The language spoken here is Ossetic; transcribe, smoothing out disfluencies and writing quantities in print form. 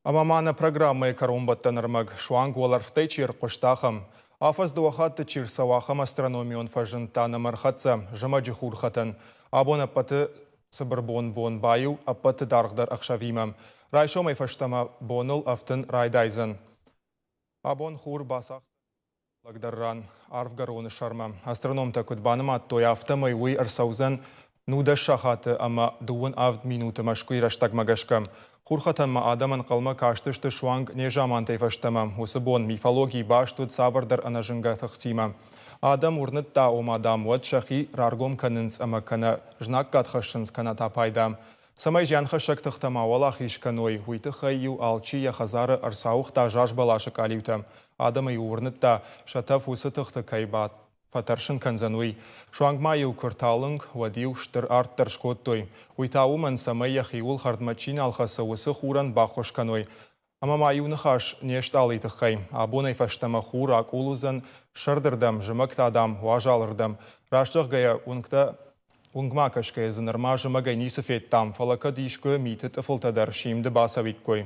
Ӕмӕ ма нӕ программӕйы кӕронбӕттӕн ӕрмӕг, суанг уӕлӕрвтӕй чи ӕрхъуыст, ахӕм. Афӕдз дыууӕ хатты чи рцӕуы, ахӕм астрономион фӕзынд та нӕм ӕрхӕццӕ – зымӕджы хурхӕтӕн. Абон ӕппӕты цыбыр бон бон баиу ӕппӕты даргъдӕр ӕхсӕвимӕ. Райсомӕй фӕстӕмӕ боныл ӕфтын райдайдзӕн. Абон хур бацахсдзӕн лӕгдӕр ран арвгӕроны сӕрмӕ. Астрономтӕ куыд банымадтой, афтӕмӕй уый ӕрцӕудзӕн 19 сахаты ӕмӕ 37 минуты Мӕскуыйы рӕстӕгмӕ гӕсгӕ. Хурхӕтӕнмӕ адӕм ӕнхъӕлмӕ кастысты суанг незамантӕй фӕстӕмӕ. Уыцы бон мифологийы баст уыд цавӕрдӕр ӕнӕзынгӕ тыхтимӕ. Адӕм уырныдта, ома, дам, уӕд сӕхи раргом кӕнынц ӕмӕ кӕнӕ знаггад хӕссынц, кӕнӕ та пайда. Цӕмӕй зианхӕссӕг тыхтӕ ма уӕлахиз кӕной, уый тыххӕй-иу алчи йӕ хӕдзары ӕрцауыгъта заз бӕласы къалиутӕ. Адӕмы-иу уырныдта, сӕ тӕф уыцы тыхты кӕй фӕтӕрсын кӕндзӕн, уый. Суанг ма-иу куы рталынг, уӕд-иу стыр арт дӕр скодтой. Уый та уымӕн, цӕмӕй йӕхиуыл хӕрдмӕ чи нал хӕцы, уыцы хурӕн баххуыс кӕной. Ӕмӕ ма иу ныхас не стъалыйы тыххӕй. Абонӕй фӕстӕмӕ хур акъул уыдзӕн сӕрдырдӕм, зымӕг та, дам, уазалырдӕм. Раст зӕгъгӕйӕ, уынгтӕ Уынгмӕ кӕсгӕйӕ дзы нырма зымӕгӕй ницы федтам, фӕлӕ кӕд искуы миты тъыфылтӕ дӕр симды бацӕуиккой.